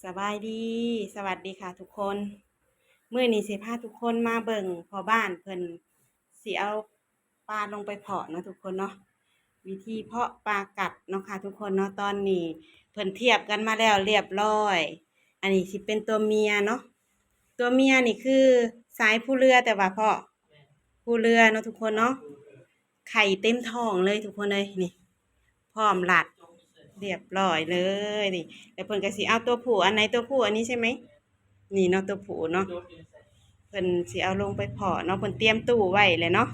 ສະບາຍດີ ສະຫວັດດີຄ່ະທຸກຄົນ. ມື້ນີ້ຊິພາທຸກຄົນມາເບິ່ງພໍ່ບ້ານເພິ່ນຊິເອົາປາລົງໄປເພາະເນາະທຸກຄົນເນາະ. ວິທີເພາະປາກັດເນາະຄ່ະທຸກຄົນເນາະ. ຕອນນີ້ເພິ່ນທຽບກັນມາແລ້ວລຽບລ້ອຍ. ອັນນີ້ຊິເປັນຕົວເມຍເນາະ. ຕົວເມຍນີ້ຄືສາຍພູເຮືອ ແຕ່ວ່າເພາະ ພູເຮືອເນາະທຸກຄົນເນາະ. ໄຂ່ເຕັມທ້ອງເລີຍທຸກຄົນເອີຍ ນີ້ ພ້ອມລັດລຽບລ້ອຍເລີຍນີ້. ແລ້ວເພິ່ນກໍຊິເອົາຕົວຜູ້ ອັນໃນຕົວຜູ້ ອັນນີ້ໃຊ່ໄໝ? ນີ້ເນາະ ຕົວຜູ້ເນາະ. ເພິ່ນຊິເອົາລົງໄປເພາະເນາະ ເພິ່ນຕຽມຕູ້ໄວ້ແລ້ວເນາະ.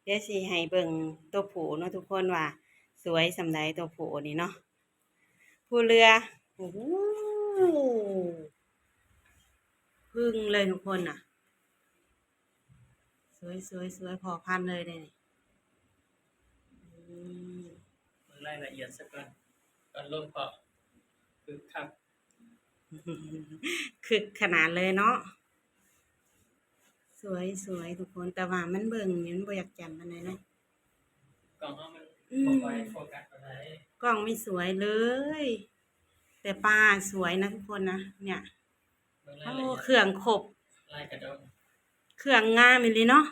ດຽວຊິໃຫ້ເບິ່ງຕົວຜູ້ເນາະທຸກຄົນວ່າສວຍສ່ຳໃດ ຕົວຜູ້ນີ້ເນາະ. ພູເຮືອ ໂອ້ໂຫ ປຶ້ງເລີຍທຸກຄົນນະ. ສວຍໆໆ ພໍພັນເລີຍເດ້ນີ້. ອືມ ເບິ່ງລາຍລະອຽດຊະກ່ອນ ກ່ອນລົງເພາະ. ຄຶກຄັກ ຄຶກຂະໜາດເລີຍເນາະ. ສວຍໆ ທຸກຄົນ ແຕ່ວ່າມັນເບິ່ງນີ້ມັນບໍ່ຢາກແຈ່ມປານໃດນະ. ກ້ອງເຮົາມັນ ອືມ ບໍ່ຄ່ອຍໂຟກັສປານໃດ. ກ້ອງໄມ່ສວຍເລີຍ ແຕ່ປາສວຍນະທຸກຄົນນະ ເນີ້ຍ. ເບິ່ງລາຍລະອຽດ ໂອ້ ເຄື່ອງຄົບ ລາຍກະດົງ ເຄື່ອງງາມອີ່ຫຼີເນາະ.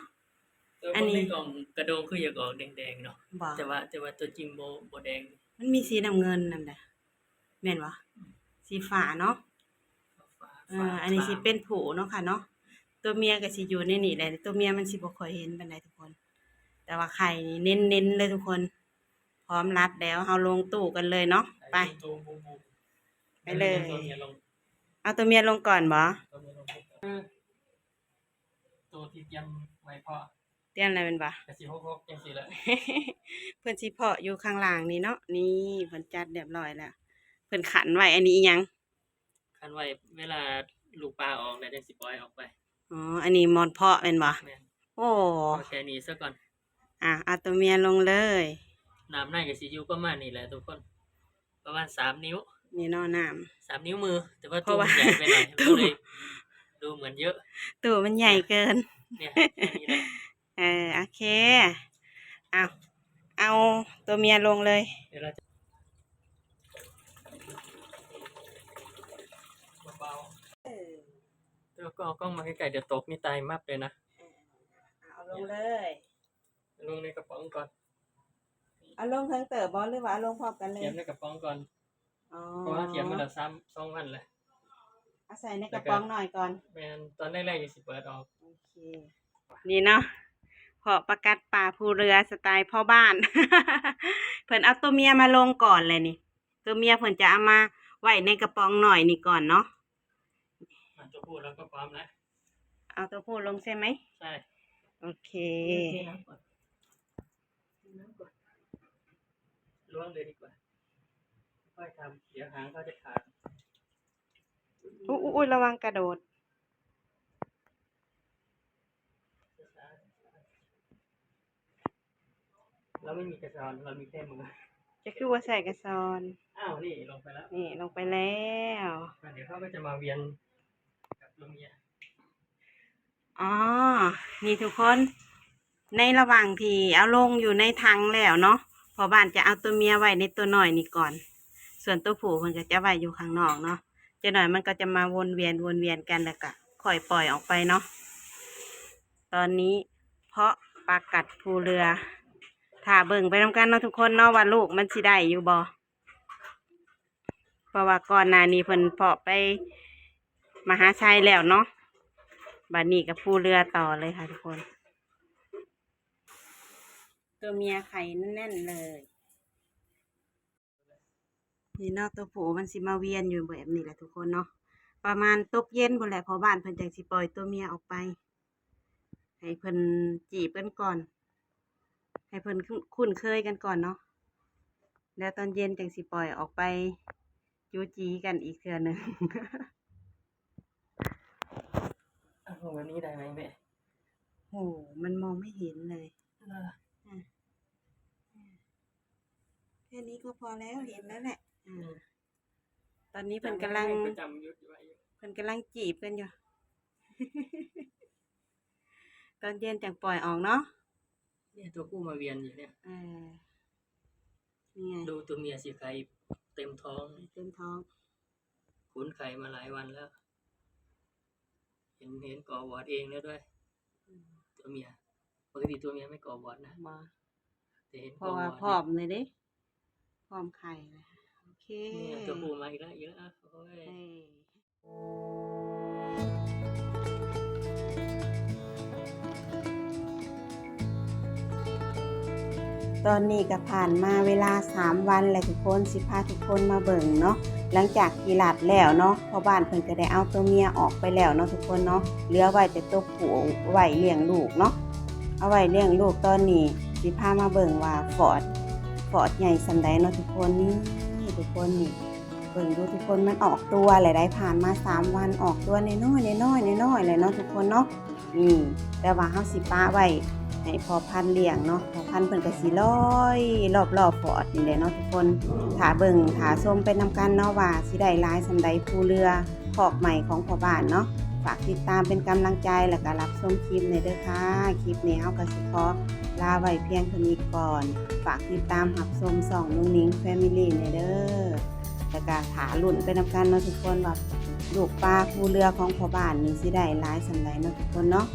ແຕ່ວ່າ ອັນນີ້ ເບິ່ງໃນກ້ອງກະດົງຄືຢາກອອກແດງໆເນາະ. ບໍ່ ແຕ່ວ່າ ແຕ່ວ່າຕົວຈິງບໍ່ ບໍ່ແດງ ມັນມີສີນ້ຳເງິນນຳເດ້. ແມ່ນບໍ່? ອືມ ສີຟ້າເນາະ. ຟ້າ ເອີ ອັນນີ້ຊິເປັນຜູ້ເນາະຄ່ະເນາະ. ຕົວເມຍກໍຊິຢູ່ໃນນີ້ແຫຼະ ຕົວເມຍມັນຊິບໍ່ຄ່ອຍເຫັນປານໃດທຸກຄົນ. ແຕ່ວ່າໄຂ່ນີ້ເນັ້ນໆເລີຍທຸກຄົນ. ພ້ອມລັດແລ້ວ ເຮົາລົງຕູ້ກັນເລີຍເນາະ. ໄປ ໄປເລີຍ. ເອົາຕົວເມຍລົງກ່ອນບໍ? ຕົວເມຍລົງກ່ອນ ໂຕທີ່ຕຽມໄວ້ເພາະ ຕຽມແລ້ວແມ່ນບໍ່? ກະຊິຫົກຫົກຈັ່ງຊີ້ແຫຼະ. ເພິ່ນຊິເພາະຢູ່ຂ້າງລ່າງນີ້ເນາະ. ນີ້ເພິ່ນຈັດຮຽບຮ້ອຍແລ້ວ ເພິ່ນຂັນໄວ້. ອັນນີ້ອີ່ຫຍັງ? ຂັນໄວ້ເວລາລູກປາອອກແລ້ວຈັ່ງຊິປ່ອຍອອກໄປ. ອໍ ອັນນີ້ໝອນເພາະແມ່ນບໍ່? ແມ່ນ. ໂອ້ ເພາະແຄ່ນີ້ຊະກ່ອນ. ອ່າ ເອົາຕົວເມຍລົງເລີຍ. ນ້ຳໃນກໍຊິຢູ່ປະມານນີ້ແຫຼະທຸກຄົນ ປະມານສາມນິ້ວ. ນີ້ເນາະ ນ້ຳສາມນິ້ວມື ແຕ່ວ່າ ເພາະວ່າ ຕູ້ມັນໃຫຍ່ໄປໜ້ອຍ ມັນກໍເລີຍດູເໝືອນເຍອະ ຕູ້ມັນໃຫຍ່ເກີນ. ເອີ ໂອເຄ ເອົາ ເອົາຕົວເມຍລົງເລີຍ. ເອີ ແຕ່ວ່າກໍເອົາກ້ອງມາໃກ້ໆ ດຽວຕົກນີ້ຕາຍມັບເລີຍນະ. ເອີ ເອົາລົງເລີຍ. ລົງໃນກະປ໋ອງກ່ອນ. ເອົາລົງເທິງເຕີບບໍ່ ຫຼືວ່າເອົາລົງພ້ອມກັນເລີຍ? ຕຽມໃນກະປ໋ອງກ່ອນ. ອໍ ເພາະວ່າຕຽມມາແລ້ວສາມ ສອງວັນແລ້ວ. ເອົາໃສ່ໃນກະປ໋ອງໜ້ອຍກ່ອນ. ແມ່ນ ຕອນແລກໆ ຊິເປີດອອກ. ໂອເຄ ນີ້ເນາະ ເພາະປາກັດປ່າພູເຮືອສະໄຕລ໌ພໍ່ບ້ານ. ເພິ່ນເອົາຕົວເມຍມາລົງກ່ອນແຫຼະນີ້. ຕົວເມຍເພິ່ນຈະເອົາມາໄວ້ໃນກະປ໋ອງໜ້ອຍນີ້ກ່ອນເນາະ. ເອົາຕົວຜູ້ລົງກໍພ້ອມແລ້ວ. ເອົາຕົວຜູ້ລົງໃຊ່ໄໝ? ໃຊ່. ໂອເຄ ເທນ້ຳກ່ອນ ເທນ້ຳກ່ອນ ລວງເລີຍດີກວ່າ ຄ່ອຍທຳ ດຽວຫາງເຂົາຈະຂາດ. ອຸ້ຍ ອຸ້ຍ ອຸ້ຍ ລະວັງກະໂດດ. เราไม่มีกระชอน เรามีแค่มือ. ຈະຄືບໍ່ໃສ່ກະຊອນ? ອ້າວ ນີ້ລົງໄປແລ້ວ ນີ້ລົງໄປແລ້ວ. ແລ້ວດຽວເຮົາກໍຈະມາວຽນກັບຕົວເມຍ. ອໍ ນີ້ທຸກຄົນ ໃນລະຫວ່າງທີ່ເອົາລົງຢູ່ໃນຖັງແລ້ວເນາະ ພໍ່ບ້ານຈະເອົາຕົວເມຍໄວ້ໃນຕົວນ້ອຍນີ້ກ່ອນ ສ່ວນຕົວຜູ້ເພິ່ນກໍຈະໄວ້ຢູ່ຂ້າງນອກເນາະ. ຈັກໜ້ອຍມັນກໍຈະມາວົນວຽນ ວົນວຽນກັນ ແລ້ວກໍຄ່ອຍປ່ອຍອອກໄປເນາະ. ຕອນນີ້ເພາະປາກັດພູເຮືອ ຖ້າເບິ່ງໄປນຳກັນເນາະທຸກຄົນເນາະ ວ່າລູກມັນຊິໄດ້ຢູ່ບໍ່ ເພາະວ່າກ່ອນໜ້ານີ້ເພິ່ນເພາະໄປມະຫາໄຊແລ້ວເນາະ. ບາດນີ້ກໍພູເຮືອຕໍ່ເລີຍຄ່ະທຸກຄົນ. ຕົວເມຍໄຂ່ແໜ້ນໆເລີຍ. ນີ້ເນາະ ຕົວຜູ້ມັນຊິມາວຽນຢູ່ແບບນີ້ແຫຼະທຸກຄົນເນາະ. ປະມານຕົກເຢັນພຸ້ນແຫຼະ ພໍ່ບ້ານເພິ່ນຈັ່ງຊິປ່ອຍຕົວເມຍອອກໄປ ໃຫ້ເພິ່ນຈີບກັນກ່ອນ ໃຫ້ເພິ່ນຄຸ້ນເຄີຍກັນກ່ອນເນາະ. ແລ້ວຕອນເຢັນຈັ່ງຊິປ່ອຍອອກໄປຈູຈີກັນອີກເທື່ອໜຶ່ງ. ເອົາລົງແບບນີ້ໄດ້ໄໝແມ່? ໂອ້ ມັນມອງໄມ່ເຫັນເລີຍ. ເອີ ອາ ແຄ່ນີ້ກໍພໍແລ້ວ ເຫັນແລ້ວແຫຼະ. ອາ ອືມ ຕອນນີ້ເພິ່ນກຳລັງ ເພິ່ນກຳລັງຈີບກັນຢູ່ ຕອນເຢັນຈັ່ງປ່ອຍອອກເນາະ. ເນຍ ຕົວຜູ້ມາວຽນຢູ່ເນຍ. ເອີ ນີ້ໄງ ດູຕົວເມຍຊິໄຂ່ເຕັມທ້ອງ ເຕັມທ້ອງ. ขนไข่มาหลายวันแล้ว เห็น เห็นก่อวอดเองแล้วด้วย อืม ตัวเมีย ปกติตัวเมียไม่ก่อวอดนะ บ่ แต่เห็น เพราะว่า ก่อวอด พร้อมเลยเด้ พร้อมไข่แล้ว โอเค เนี่ย ตัวผู้มาอีกแล้ว อีกแล้ว โอ้ย เอ้ย ตอนนี้ก็ผ่านมาเวลาสามวันแล้วทุกคน สิพาทุกคนมาเบิ่งเนาะ หลังจากที่รัดแล้วเนาะ พ่อบ้านเพิ่นก็ได้เอาตัวเมียออกไปแล้วเนาะทุกคนเนาะ เหลือไว้แต่ตัวผู้ไว้เลี้ยงลูกเนาะ เอาไว้เลี้ยงลูก ตอนนี้สิพามาเบิ่งว่าฟอด ฟอดใหญ่ส่ำใดเนาะทุกคน นี่ ทุกคนนี่ เบิ่งดูทุกคน มันออกตัวแล้วได้ ผ่านมาสามวัน ออกตัวน้อยๆ น้อยๆ น้อยๆ แล้วเนาะทุกคนเนาะ นี่ แต่ว่าเฮาสิปะไว้ให้พ่อพันธุ์เลี้ยงเนาะ พ่อพันธุ์เพิ่นก็สิลอยรอบๆ ฟอดนี่แหละเนาะทุกคน ถ้าเบิ่ง ถ้าชมไปนำกันเนาะ ว่าสิได้หลายส่ำใด ภูเรือคอกใหม่ของพ่อบ้านเนาะ ฝากติดตามเป็นกำลังใจ แล้วก็รับชมคลิปแหน่เด้อค่ะ คลิปนี้เฮาก็สิขอลาไว้เพียงเท่านี้ก่อน ฝากติดตามรับชมช่องนุ้งนิ้งแฟมิลีแหน่เด้อ แล้วก็ถ้าลุ้นไปนำกันเนาะทุกคน ว่าลูกปลาภูเรือของพ่อบ้านนี่สิได้หลายส่ำใดเนาะทุกคนเนาะ